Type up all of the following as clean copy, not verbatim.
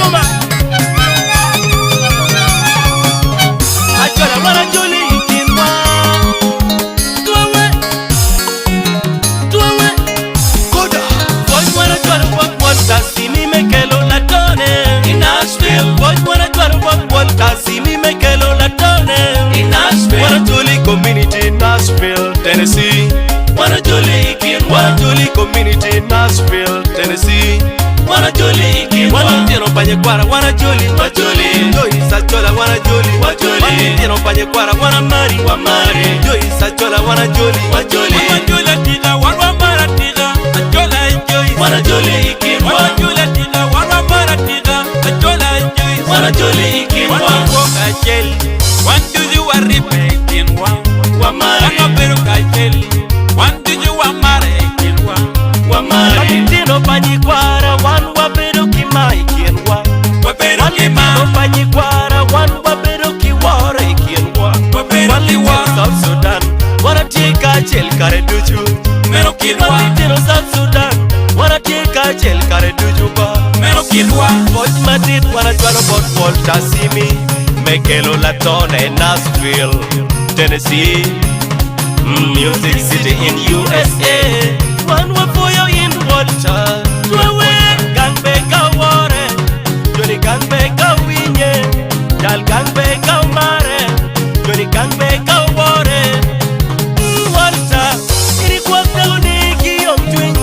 Nyuma. Achola wana joli ikinwa. Tuwe. Tuwe. Koda. Boy wana chwalo bot Walter Simi mekelo latone in Nashville. Boy wana chwalo bot Walter Simi mekelo latone in Nashville. Wana joli community Nashville, Tennessee. Wana joli ikinwa. Wana joli community Nashville, Tennessee. Wana joli ikinwa. Wana tino panye kwara wana joli. Wa joli. Joyce Achola wana joli. Wa joli. Wana tino panye kwara wana mari. Wa mari. Joyce Achola wana joli. Wa joli. Wana joli atika, wana mara atika, Achola Joyce. Wana joli ikinwa. Wana joli atika, wana mara atika, Achola Joyce. Wana joli ikinwa. Wana wo kacel, wan ducu waribbe i kinwa. Wa mari. Wan wabedo kacel, wan ducu wamare i kinwa. Wa mari. Wan litino pa nyikwara, wan wabedo ki mar i kinwa. Wabedo Wan ki mar. litino pa nyikwara, wan wabedo ki woro i kinwa. Wabedo Wan ki litino woro. South Sudan, wan watye kacel kare ducu. Meno kitwa. Wan litino South Sudan, wan watye kacel kare ducu ba. Meno kitwa. Pwoc madit wan acwalo bot Walter Simi me kelo latone Nashville, Tennessee. Music City in USA. Wan wapwoyo in Walter. Twewe gang be ka wore, Johnny gang be ka winye, Jal gang be ka mare, Johnny gang be ka wore. Walter, ini gwok dako ni ki yomcwiny.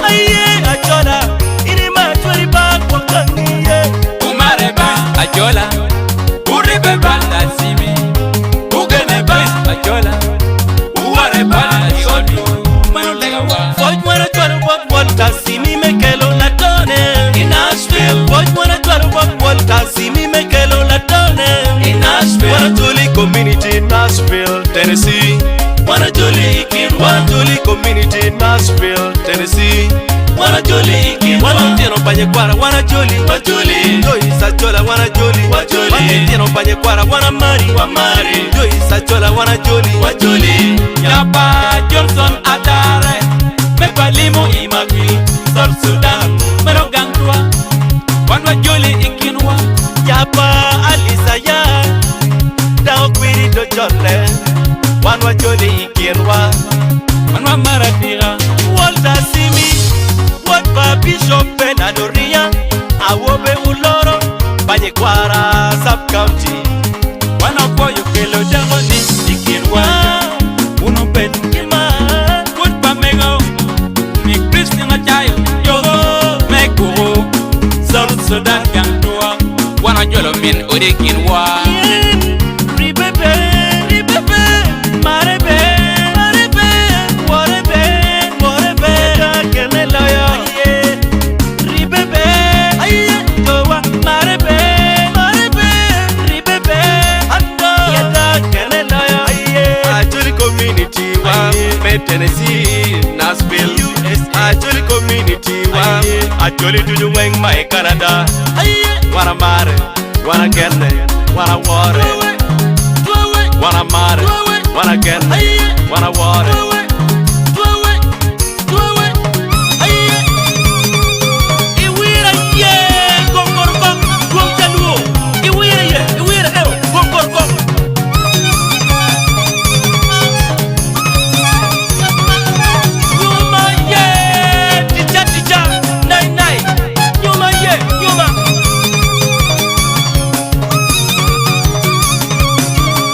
Aye Achola, ini ma chweri ba gwok kangiye. Umare ba Achola, uribe ba Lasimi, ugene ba Achola, uware ba Iodu, mano lega wa. Pwoc wana cwalo bot Walter Simi me kelo latone in Nashville. Pwoc wana cwalo bot Walter Simi me kelo latone in Nashville. Wana joli community Nashville, Tennessee. Wana joli ikinwa. Wana joli community Nashville, Tennessee. Wana joli ikinwa. Wana litino pa nyikwara wana joli. Wa joli. Joyce Achola wana joli. Wa joli. Wana litino pa nyikwara wana mari. Wa mari. Joyce Achola wana joli. Wa joli. Yaba Johnson Atare, me palimu imagwi, South Sudan, meno gangwa, wan wajoli ikinwa. Yaba Alisa ya, dako kwiri do jole, wan wajoli ikinwa. Wan wamaro atika. Walter Simi, wod pa Bishop Bernard Oria, awobe Uloro, Banyikwara Sub County. Wan opwoyo kelo dako ni ikinwa. Wun obed Kima, wod pa mego, mi Christine Achayo, yogo me kuku, South Sudan gang tua. Wan wajolo min odi ikinwa. yen, ribebe, ribebe, marebe, marebe, worebe, worebe, kakene loyo, aye. Ribebe, aye, jowa, marebe, marebe, ribebe, ando, yeda kene loyo, aye. Acholi community wa me Tennessee, Nashville, USA. Acholi community wa Acholi dudu weng ma i Canada. Wana mare, wana genne, wana wore. Wana mare, wana genne, wana wore. Iwira ye, gongorgong, gong jaluo. Iwira ye, iwira ewo, gongorgong. Nyuma ye, ticha ticha, nai nai. Nyuma ye, nyuma.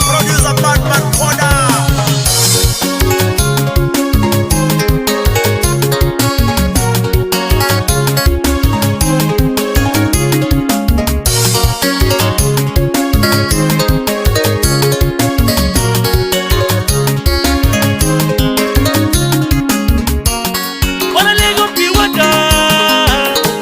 Producer Batman Koda. Wana lego piwata.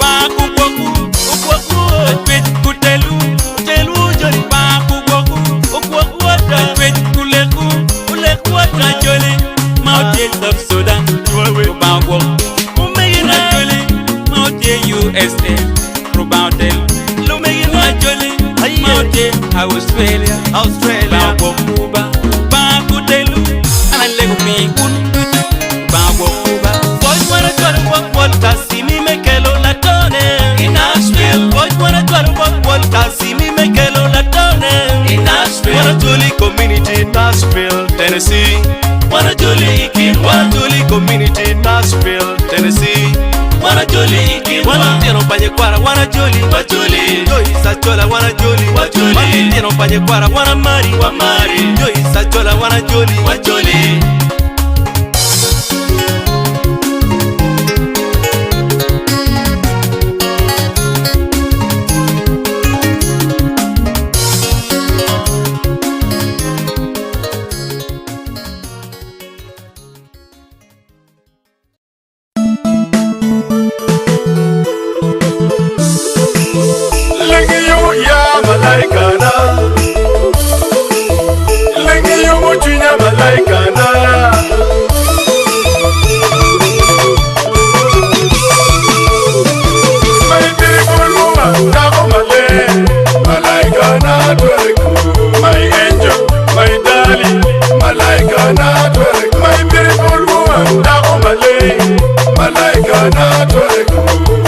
Ba kugwoku, Ukwoku, atwec kutelu, utelu jori. ba kugwoku, Ukwoku wata. atwec kuleku, Uleku wata. Acholi, ma otye South Sudan, Rubang gwok. Umegina, Acholi, ma otye USA, Rubang otel. lumegina. Acholi, ma otye Australia, Australia. Rubang gwok Cuba, ba kutelu, an alego pi kun ducu, Rubang gwok Cuba. Pwoc wana cwalo bot Walter Simi me kelo latone in Nashville. Pwoc wana panyekwara wana joli wajoli Joyce Achola wana joli wajoli Wan litino panyekwara wana mari wamari Joyce Achola wana joli wajoli. Lengi ya malaika na Lengi yo muchunya malaika na My beautiful woman, dako male malaika na twereku. My angel, my darling, malaika na twereku. My beautiful woman, dako male malaika na twereku.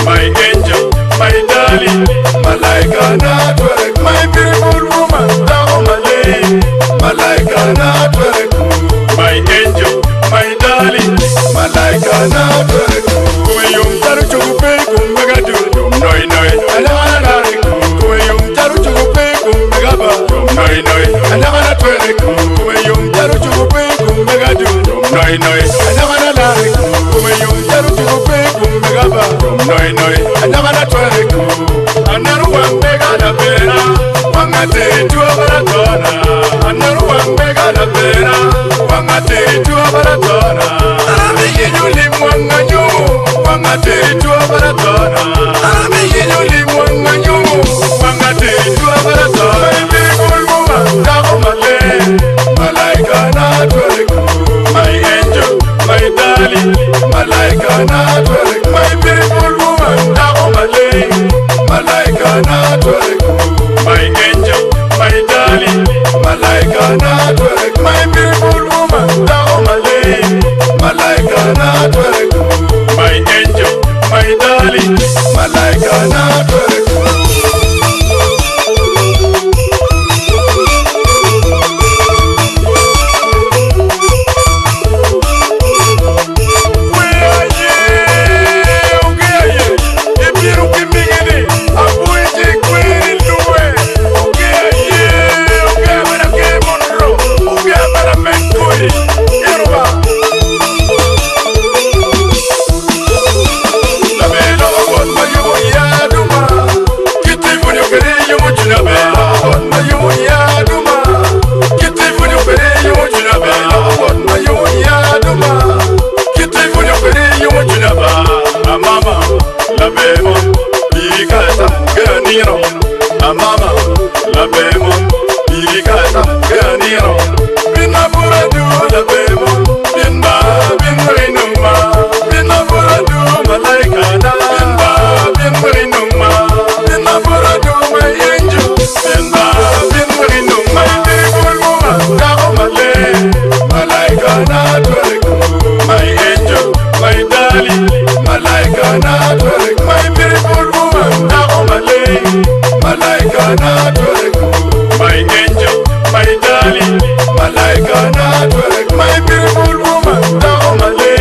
My angel, my darling, malaika na twereku. My beautiful woman, dako male malaika na twereku. My angel, my darling, malaika na twereku. Kumeyum taru chukupe kumegadu noi noi. Anagana nariku. Kumeyum taru chukupe kumegaba noi noi. Anagana twereku. Kumeyum taru chukupe kumegadu noi noi. Anagana nariku. Kumeyum taru chukupe kumegaba noi noi. Anagana twereku. Anaru wambega na pera. Wangate tuwa baratona. Anaru wambega na pera. Wangate tuwa baratona. Arami yenyuli mwanga nyumu. Wangate tuwa baratona. Arami yenyuli mwanga nyumu. Wangate tuwa baratona. My beautiful woman, dako male. Malaika na twereku. My angel, my darling. Malaika na twereku. My beautiful woman, dako male. Malaika na twereku. My angel, my darling. Malaika na twereku. My beautiful woman, dako male. Malaika na twereku. My angel, my darling. Malaika na twereku. Amama, la bemo, birikata, ganiro. Bina buradu la bemo, binba binrinuma, bina buradu malaika na, binba binrinuma, bina buradu my angel, binba binrinuma. My beautiful woman, dako male, malaika na twereku. My angel, my darling, malaika na twereku. My beautiful woman, dako male. Malaika na twereku. My angel, my darling, malaika na twereku. My beautiful woman, dako male.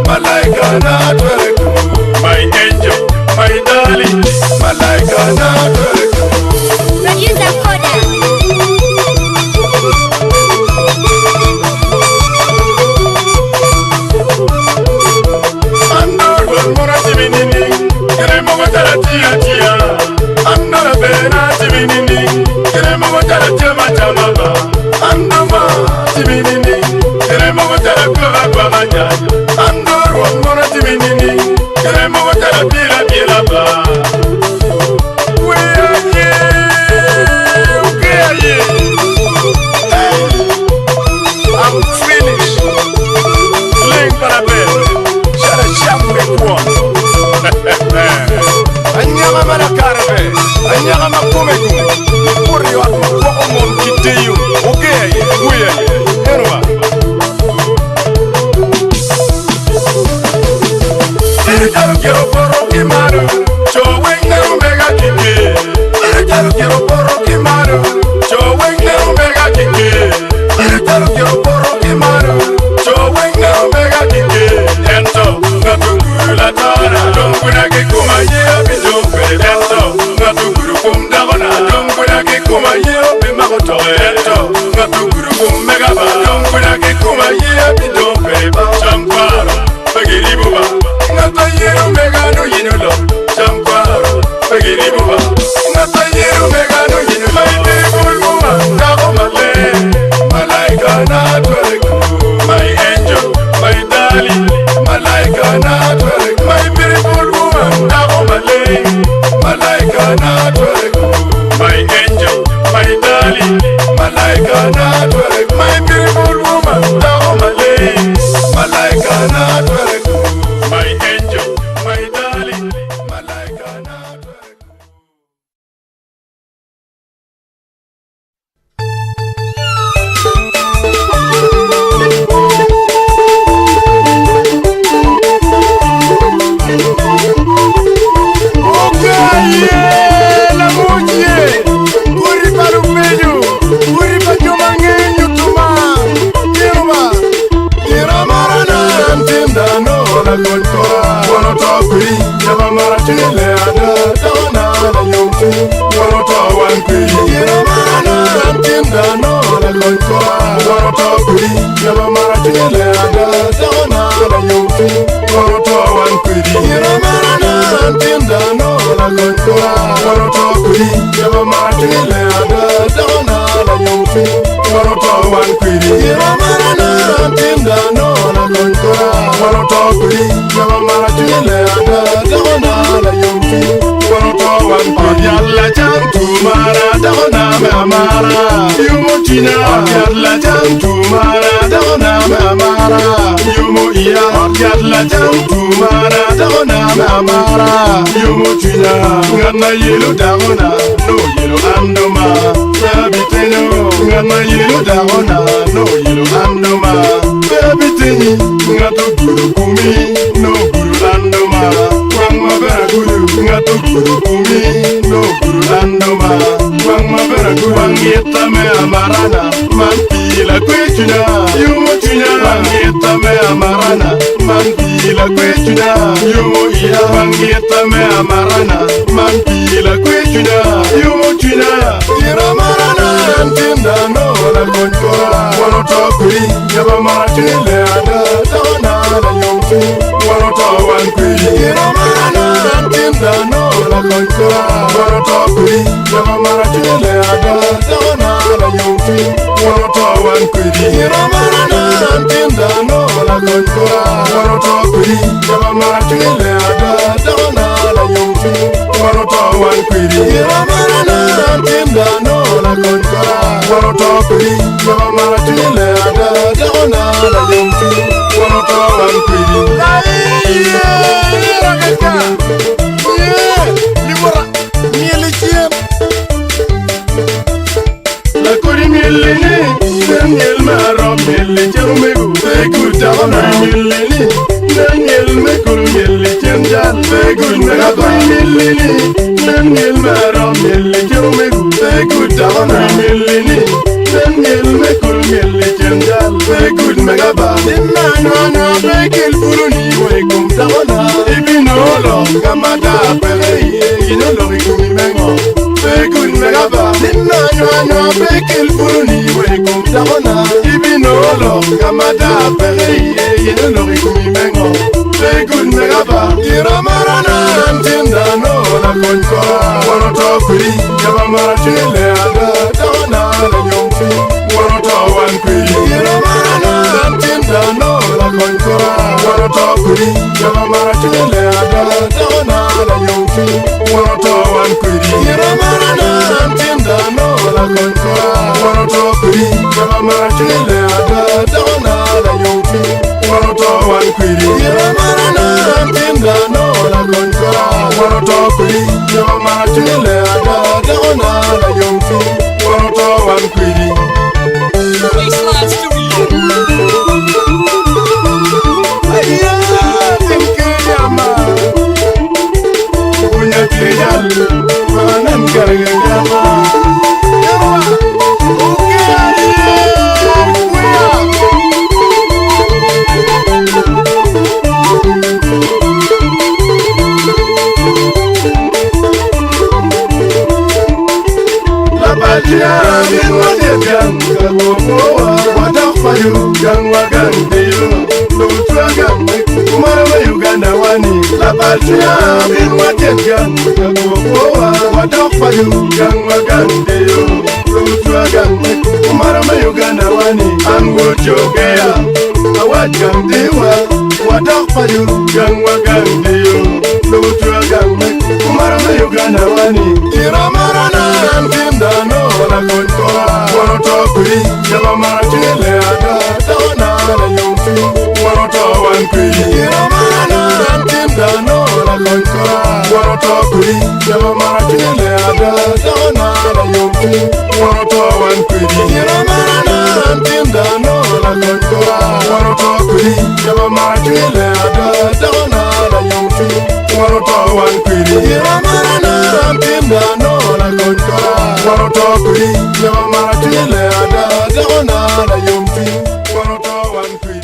Malaika na twereku. My angel, my darling, malaika na twereku. Producer Koda. Andor mora timinini, kere mogo tara tia tia. Andora bena timinini, kere mogo tara chama chama ba. Andoma timinini, kere mogo tara kwa kwa manya. Andor mora timinini, kere mogo tara bila bila ba. We aye, uke aye. Hey, I'm finished. Link parabel. Shara shambe kwa. Anyama mana karbe, anyama makumeku. Ipuri wa kwa omon kitiyu. Uke aye, uye aye. Erwa. Irijaru kero poro kimaru. Chowe ngeru mega kike. Irijaru kero poro kimaru. Chowe ngeru mega kike. Irijaru kero poro kimaru. Chowe ngeru mega kike. Ento ngatukula tara. Donguna kikuma ye abijo. dakona. Dong konya ki koma yeo pe mako toke. Ento ngat ogudo kom mega ba. Dong konya ki koma yea pi dong pe ba. Cam kwaro pe giribo ba. Ngat ayero mega no yenyo lok. Cam kwaro pe giribo ba. Ngat ayero mega no yenyo lok. My beautiful woman, dako maleng, malaika na twere ku. My angel, my darling, malaika na twere ku. My beautiful woman, dako maleng, malaika na twere ku. My angel, my darling, malaika na twere ku. My beautiful woman, dako maleng, malaika na twere ku. My angel, my darling, malaika na twere ku. cwinya min watyet gang ka gwoko wadok paco gang wa gang deyo lutwa gang kumaro me Uganda wani lapal cwinya min watyet gang ka gwoko wadok paco gang wa gang deyo lutwa gang kumaro me Uganda wani an wod jogea awach gang diwa wadok paco gang wa gang deyo lutwa gang kumaro me Uganda wani iramarana an tim dano lakony kora wono to kwiri jaba mara cwinye ada dona la yomcwiny wono to wan kwiri iramarana an tim dano lakony kora wono to kwiri jaba mara cwinye ada dona la yomcwiny wono to wan kwiri iramarana an tim dano lakony kora wono to kwiri jaba mara cwinye ada dona la yomcwiny wono to wan kwiri iramarana an tim dano lakony kora wono to kwiri jaba mara cwinye ada dona la yomcwiny wono to wan kwiri.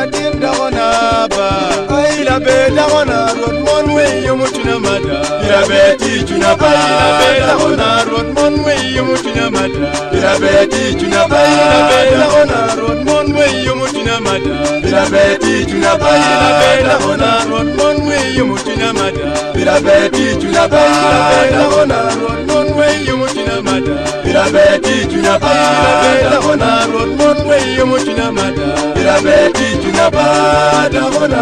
latin dako na ba Ai la be dako na rwot mon we yomo chunya mada Ira be ti chunya ba Ai la be dako na rwot mon we yomo chunya mada Ira be ti chunya ba Ai la be dako na rwot mon we yomo chunya mada Ira be ti chunya ba Ai la be dako na rwot mon we yomo chunya mada Ira be ti chunya ba Ai la be dako na rwot mon we yomo chunya mada Ira be ti chunya ba Ai la be dako na rwot mon we yomo chunya mada Ira be ti chunya ba dako na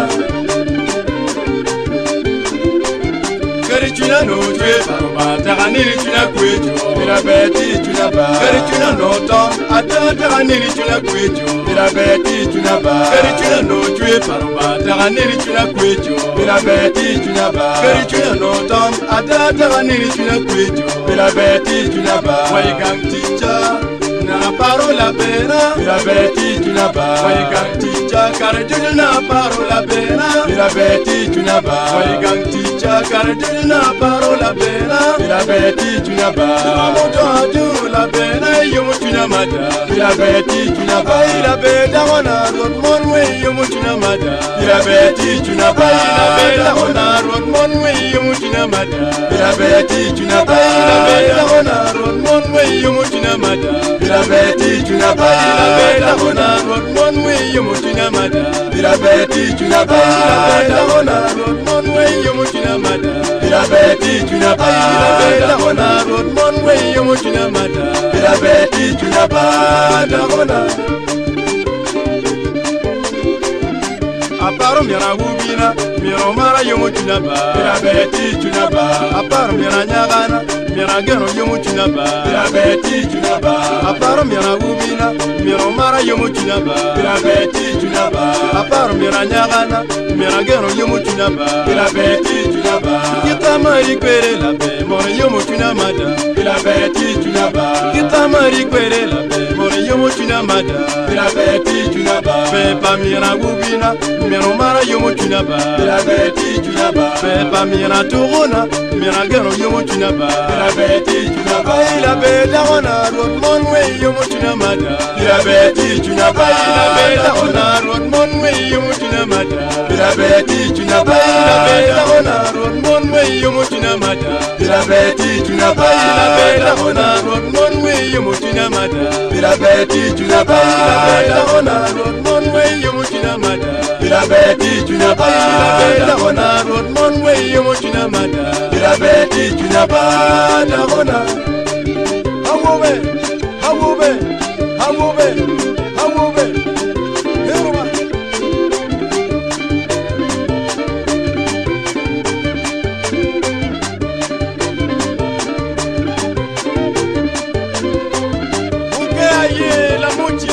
Kari chunya no chwe ba taga niri chunya kwejo Ira be ti chunya ba Kari chunya no to ata taga niri chunya kwejo Ira be ti chunya ba Kari chunya no chwe ba taga niri chunya kwejo Ira be ti chunya ba Kari chunya no to ata taga niri chunya kwejo Ira be ti chunya ba Wai gang ticha na paro la pena Ira be ti chunya ba Wai gang ticha kare juju na paro la pena Ira be ti chunya ba Wai gang ticha kare juju na paro la pena Ira be ti chunya ba Moto aju la pena yomo chunya mada Ira be ti chunya ba Ira be dako na rwot mon we yomo chunya mada Ira be ti chunya ba Ira be dako na rwot mon we yomo chunya mada Ira be ti chunya ba Ira be dako na rwot mon we yomo chunya mada Ira be ti chunya ba Ira be dako na rwot mon we yomo chunya mada Ira be ti chunya ba Ira be dako na rwot mon we yomo chunya mada Ira be ti chunya ba Ira be dako na rwot mon we yomo chunya mada Ira be ti chunya ba dako na Aparo mira wubina mira mara yomo chunya ba Ira be ti chunya ba Aparo mira nyagana mira geno yomo chunya ba Ira be ti chunya ba Aparo mira wubina mira mara yomo chunya ba Ira be ti chunya ba Aparo mira nyagana mira geno yomo chunya ba Ira be ti chunya ba Kita mari kwere la be mo yomo chunya mada Ira be ti chunya ba Kita mari kwere la be mo yomo chunya mada Ira be ti chunya ba Be pa mira wubina mira mara yomo chunya ba Ira be ti chunya ba Be pa mira tugona mira geno yomo chunya ba Ira be ti chunya ba Ira be dako na rwot mon we yomo chunya mada Ira be ti chunya ba Ira be dako na rwot mon we yomo chunya mada Ira be ti chunya ba Ira be dako na rwot mon we yomo chunya mada Ira be ti chunya ba Ira be dako na rwot mon we yomo chunya mada Ira be ti chunya ba Ira be dako na rwot mon we yomo chunya mada Ira be ti chunya ba Ira be dako na rwot mon we yomo chunya mada Ira be ti chunya ba dako na Hawobe hawobe hawobe hawobe Heruma Uke aye la mochi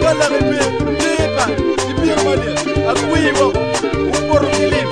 wala repe tepa ipir male akuibo upor kilim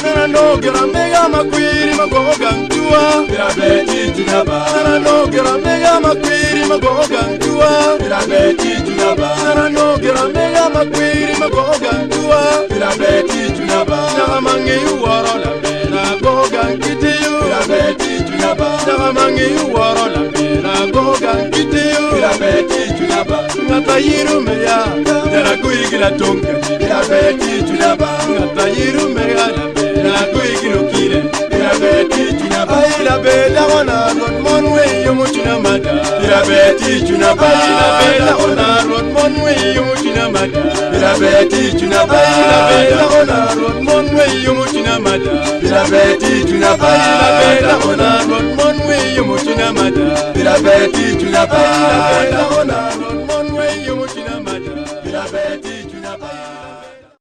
Nana no gira mega makwiri magogo gangtua Ira be ti chunya ba Nana no gira mega makwiri magogo gangtua Ira be ti chunya ba Nana no gira mega makwiri magogo gangtua Ira be ti chunya ba Nana mangi uworo la be na gogo gangkitiyu Ira be ti chunya ba Nana mangi uworo la be na gogo gangkitiyu Ira be ti chunya ba Ngata yiru meya Nana kuigila tonka Ira be ti chunya ba Ngata yiru meya la be na kuigilo kire Ira be ti chunya ba Ira be dako na rwot mon we yomo chunya mada Ira be ti chunya ba Ira be dako na rwot mon we yomo chunya mada Ira be ti chunya ba Ira be dako na rwot mon we yomo chunya mada Ira be ti chunya ba Ira be dako na rwot mon we yomo chunya mada Ira be ti chunya ba Ira be